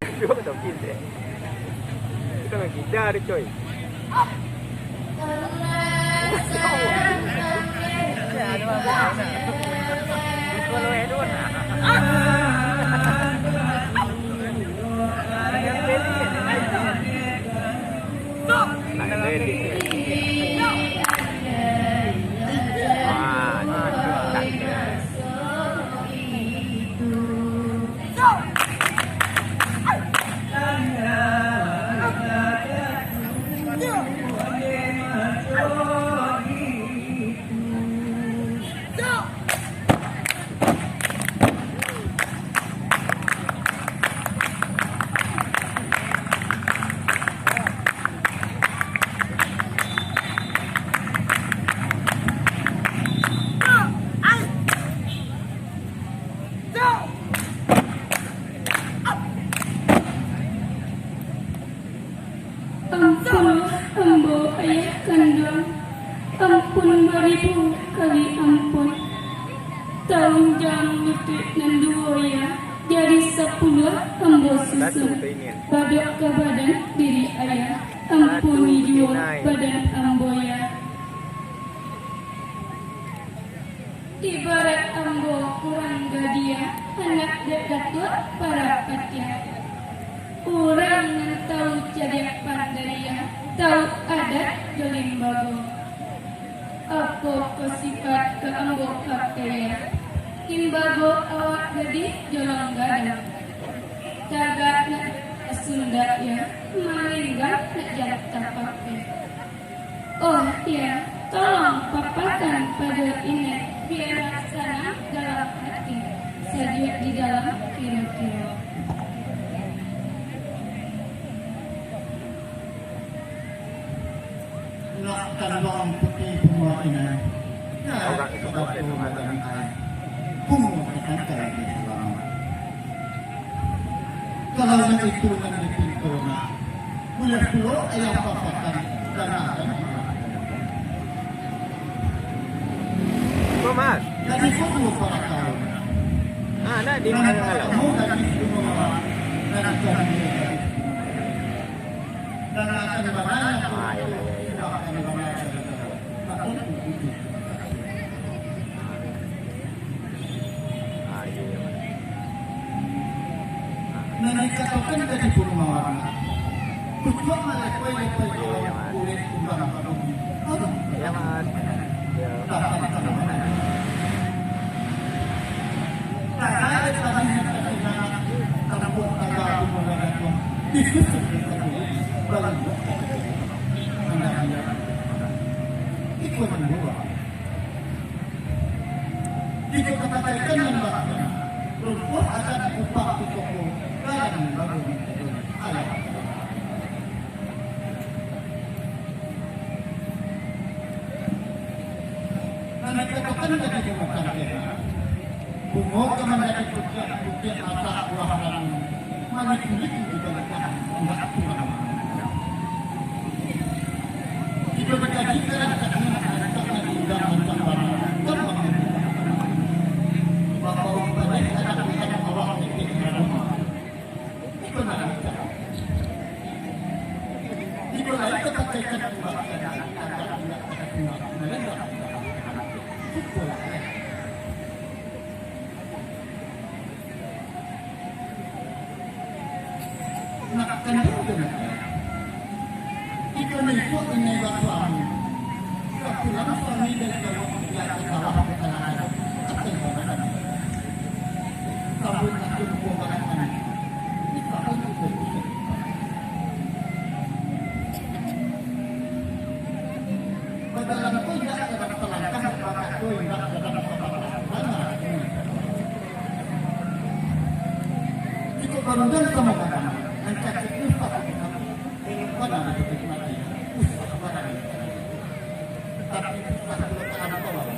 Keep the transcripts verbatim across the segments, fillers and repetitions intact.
Dua topi deh. Itu kan gida deh, coy. Ampunlah ambo, ayah kanduang, ampun baribu kali ampun. Tau jang lutuik nan duo, yah, jari sapuluah ambo susun. Badok ka badan diri ayah, ampuni juo badan ambo, yah. Ibarat ambo urang gadih, anak dek Datuak Parapatiah. Urang nan tau cadiak pandai, tau adat jo limbago. Apo ko sipat ka ambo pakai? Limbago awak gadih jolong gadang. Tagak nak sundak, yah, malenggang nak jan tapakai. Oh, yah, tolong papakan pado inai, biar sanang dalam hati, sajuak di dalam kiro-kiro. Nak kanduang puti bungo inai, nak sabatu badan ai, bungo tatangkai di halaman. Kalau nan itu nan dipinto, nak, buliah pulo ayah papakan, dan akan pulang. Ko, Mas. Jadi, ko duo parakaro. Ah, nak di nan mana kalau? Partamo, gadih bungo mawar, nan kaduo gadih bungo. Dan akan banyak. Ah, iyalah, iyalah. Akan banyak. Ah, iyo, iyo, Mas. Nan dikatokan gadih bungo mawar, tutuak malepoi-lepoi urang kumbang ka bumi. Iyo, Mas. Iyo. Tahan, tahan, tahan. Tahan, tahan, tahan. Tahan, tahan, tahan. Di susuk di tahan. Baru. Iko nan dua. Jikok kapataikan nan bakana, rumpuah adat upah di toko, kadang baru minta duit. Alah. Nan dikatokan tadi bungo kanteh, bungo ka manjadi putiak-putiak mata buah ranun. Maliku-liku di baliak dahan, indak pulang. Jikok dikaji ka rancaknyo, rancaknyo indak rancak bana, kan mangaji. Bapaung baliak anak-anak awak titik rancak. Iko nan rancak. Jikok lai tapakaikan pambahagian, rancak indak rancak pulang, malenggak. Syukurlah. Nak kanduang jo nak. Iko mangko inai basuami. Sapulang suami dari jauah, dia ka sawah ka tangah ari. Sambil nak jumpa barakan. Iko pun iko. Bajalan ko indak sadang salangkah, bakato indak sadang sapatah. Bana. Jikok barundang samo gadang, nan kacik tu satu kitab, bana diputus mati, usah barani. Tapi usah pulo tahan kawan,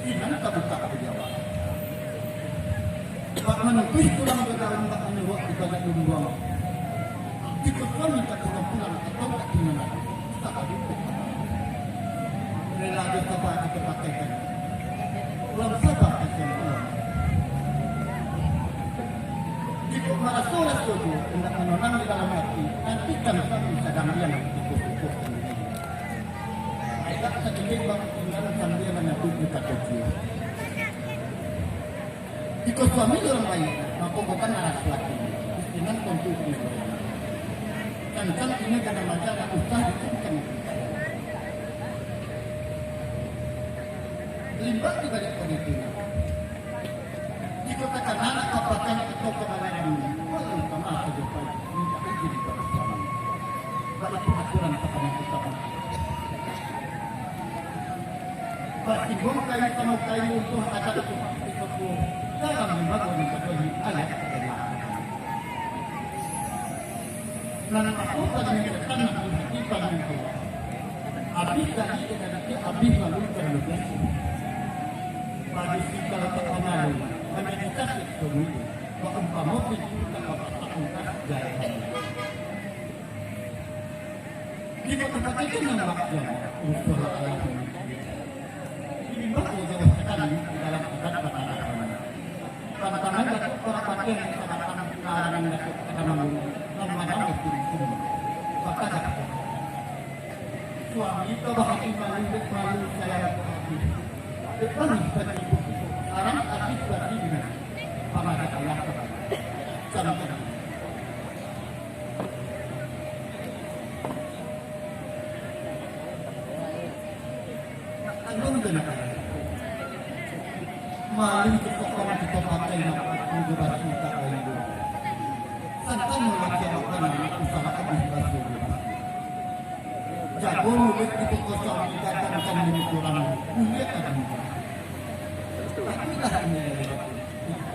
sinan tabuka di awak. Bak manutuih tulang badaun, bak manyuruak di baliak lumbuang. Jikok suami ka pulang-pulang, atau ka tinggalan, sakali rela jo saba kita pakaikan. Urang saba kasian urang. Jikok malas Raso-raso tu indak manonang di dalam ati, nantikan kami sadang diam di pokok-pokok sandiri. Agak sadikit bakutingan sambil manyabuik di kato ciek. Jikok suami urang baiak, mako bukan aras laki, istinan tontu kini goyang. Kancang kini gadang maja, ndak usah dikencang. Limbak di baliak panitia. Jikok takana nak kapakan atau kabalaran, walau kama sajo pai, mintak izin pado suami. Baitu aturan pakana utama. Basimbung kain samo kain untuak adat tu, dalam limbago minta bagi ayat adalah. Nan aku paling ketan di hati paling kuat. Abih tadi kita nanti abih lalu terlebih. Bagi si kalau tak pamalu, menjadi sakit sungguh. Baumpamo pintu tak patah tak ungkas jalan. Di kota itu nampak jalan, usul alam. Imbau jauh sekali di dalam adat batarakan. Tantangan Datuak Parapatiah yang sabatang larangan Datuak Katamanggung, nan manamo pintu. Maka Datuak, suami ka bahati malu dek malu sayang ka hati. Dek malu batibu, arang abih batibu. Pamadah Allah. Santai. Tanggung jo nak. Malu tu kok urang kito pakai nak, minggu basuh tak bayi. Santai malah kiamat bana, nak usaha abih basuh. Jago muluik di pokok suami, gadangkan muluik urang, muluik ka mudah. Tapi lah ini dari aku,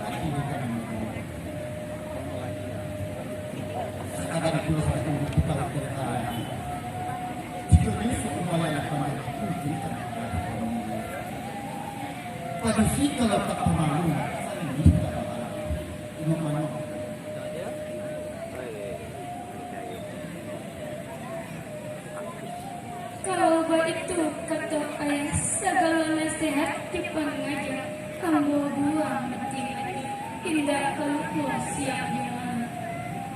hati ni kan mudah. Sakadar pulo satu tukang kereta. Jika dia suku malah nak pandai, mungkin tak ada. Padusi kalau tak pamalu, ini tak apa. Imam Mano. Kalau baitu kato ayah, sagalo nasehat jo pangaja, ambo buang mati-mati, indak ka lupo siang jo malam.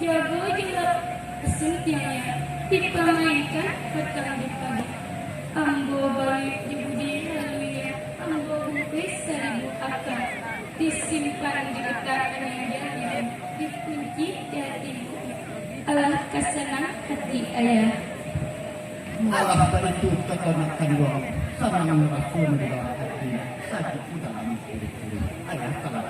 Jago jo lah pasuntiang, yo, dipamainkan patang jo pagi. Ambo baluik jo budi haluia, ambo bungkuih saribu aka, disimpan di utak ayah janiah, dikunci di hati bumi. Alah ka sanang hati ayah. Alah baitu kato nak kanduang, sanang raso di dalam hati, sajak di dalam kiri-kiri. Ayah salah.